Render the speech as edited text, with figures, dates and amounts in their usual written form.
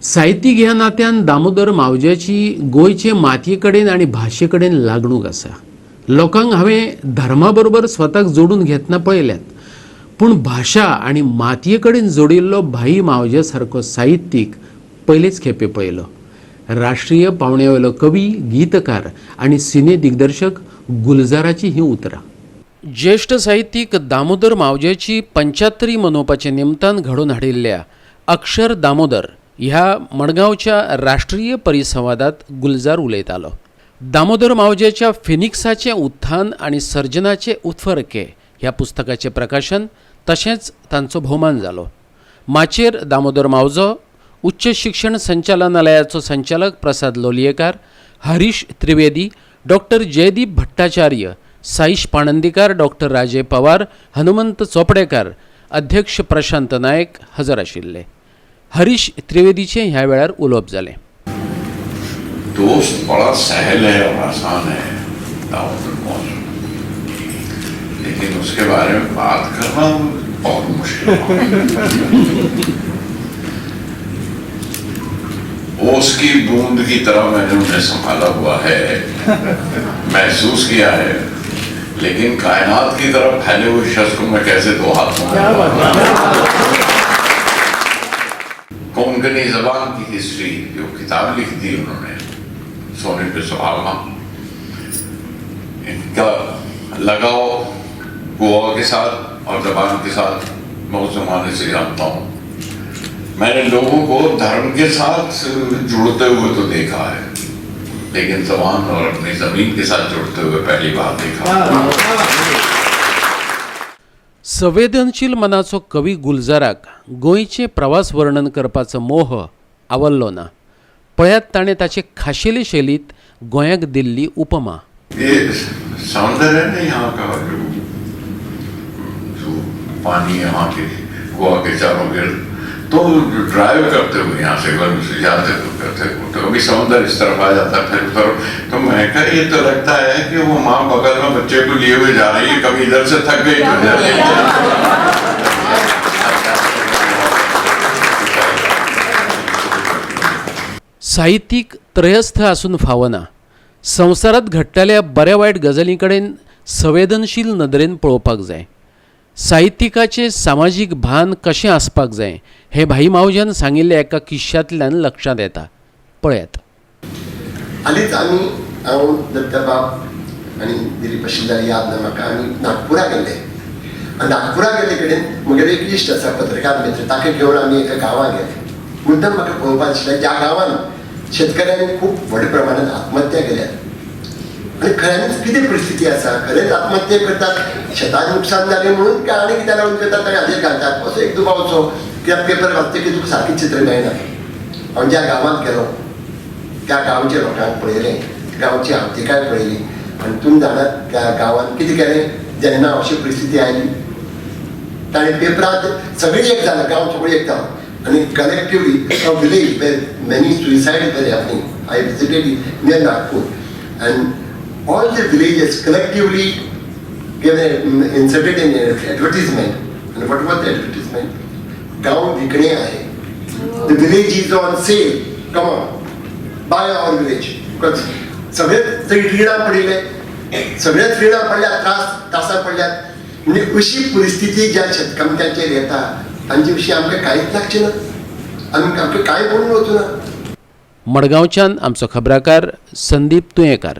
साहित्यीक ह्या नात्यान दामोदर मावज्याची गोंयचे मातये कडेन आनी भाशे कडेन लागणूक आसा. लोकांक हांवें धर्मा बरोबर स्वताक जोडून घेतना पळयल्यात, पूण भाशा आनी मातये कडेन जोडिल्लो भाई मावज्या सारको साहित्यीक पयलेच खेपे पळयलो. राष्ट्रीय पावंड्यावेलो कवी, गीतकार आनी सिने दिग्दर्शक गुलजाराची हीं उतरां. ज्येश्ठ साहित्यीक दामोदर मावज्याची 75 मनोवपाचे निमतान घडोवन हाडिल्ल्या अक्षर दामोदर ह्या मडगांवच्या राष्ट्रीय परिसंवादात गुलजार उलयतालो. दामोदर मावज्याच्या फिनिक्साचें उत्थान आनी सर्जनाचे उत्फर्के ह्या पुस्तकाचें प्रकाशन तशेंच तांचो भोवमान जालो. माचयेर दामोदर मावजो, उच्च शिक्षण संचालनालयाचो संचालक प्रसाद लोलयेकार, हरीश त्रिवेदी, डॉक्टर जयदीप भट्टाचार्य, साईश पाणंदीकार, डॉक्टर राजय पवार, हनुमंत चोपडेकार, अध्यक्ष प्रशांत नायक हजर आशिल्ले. हरीश त्रिवेदीचें ह्या वेळार उलोवप जालें. दोस्त बड़ा सहल है और आसान है दामोदर मौजू, लेकिन उसके बारे में बात करना बहुत मुश्किल है. ओस की बूंद की तरह मैंने उन्हें संभाला हुआ है, महसूस किया है, लेकिन कायनात की तरफ फैले हुए शख्स को मैं कैसे दो हाथों में. कोंकणी जबान की हिस्ट्री जो किताब लिख दी उन्होंने, सोने पे सुहागा. इनका लगाव गोवा के साथ और जबान के साथ मैं उस जमाने से जानता हूँ. मैंने लोगों को धर्म के साथ जुड़ते हुए तो देखा है, लेकिन जबान और अपनी जमीन के साथ जुड़ते हुए पहली बार देखा. संवेदनशील मनाचो कवी गुलजाराक गोंयचें प्रवास वर्णन करपाचो मोह आवडलो ना. पळयात ताणें ताचे खाशेले शैलींत गोंयाक दिल्ली उपमा. ये सौंदर्य है ना यहाँ का, जो जो पानी यहाँ के गोवा के चारों गिर्द, तो ड्राइव करते हुए यहाँ से घर से जाते हुए करते हुए तो कभी समुद्र इस तरफ आ जाता है, फिर उस तरफ. तो मैं कहा, ये तो लगता है कि वो माँ बगल में बच्चे को लिए हुए जा रही है, कभी इधर से थक गई तो इधर ले. साहित्यीक त्रयस्थ आसून फावना. संवसारांत घडटल्या बऱ्या वायट गजालीं कडेन संवेदनशील नदरेन पळोवपाक जाय. साहित्यिकाचें सामाजीक भान कशें आसपाक जाय हें भाई मावज्यान सांगिल्ल्या एका किश्श्यांतल्यान लक्षांत येता. पळयात. हालींच आमी, हांव, दत्तबाब आनी दिलीप आशिल्ले, याद ना म्हाका, आमी नागपुरा गेल्ले आनी नागपुरा गेल्ले कडेन म्हगेलो एक इश्ट आसा, पत्रकार मित्र, ताका घेवन आमी एका गांवांत गेले. मुद्दम म्हाका पळोवपाक आशिल्लें ज्या गांवांत शेतकऱ्यांनी खूब व्हड प्रमाणांत आत्महत्या केल्यात आनी खऱ्यांनीच कितें परिस्थिती आसा, खरेंच आत्महत्या करतात शेतान नुकसान जालें म्हणून काय आनी कित्याक लागून करतात, ताका हाजेर घालतात असो एक दुबावचो. कित्याक पेपर वाचतकीर तुका सारकें चित्र मेळना. हांव ज्या गांवांत गेलो त्या गांवच्या लोकांक पळयलें, गांवची आवतिकाय पळयली आनी तुमी जाणात त्या गांवांत कितें केलें जेन्ना अशी परिस्थिती आयली. ताणें पेपरांत सगळीं एक जालें, गांव सगळी एक जालो आनी collectively a village where many suicide were happening, I visited near Nagpur, and all the villages collectively gave a, inserted an advertisement. And what was the advertisement? गांव विकणे आहे. The village is on sale. Come on, buy our village. Because सगळेच थंय रिणां पडिल्ले, सगळेच रिणां पडल्यात, त्रास त्रासां पडल्यात. म्हणजे अशी परिस्थिती ज्या शेतकामत्यांचेर येता तांचे विशीं आमकां कांयच लागचें ना, आमी आमकां कांय पडून वचूं ना. मडगांवच्यान आमचो खबराकार संदीप तुयेंकार.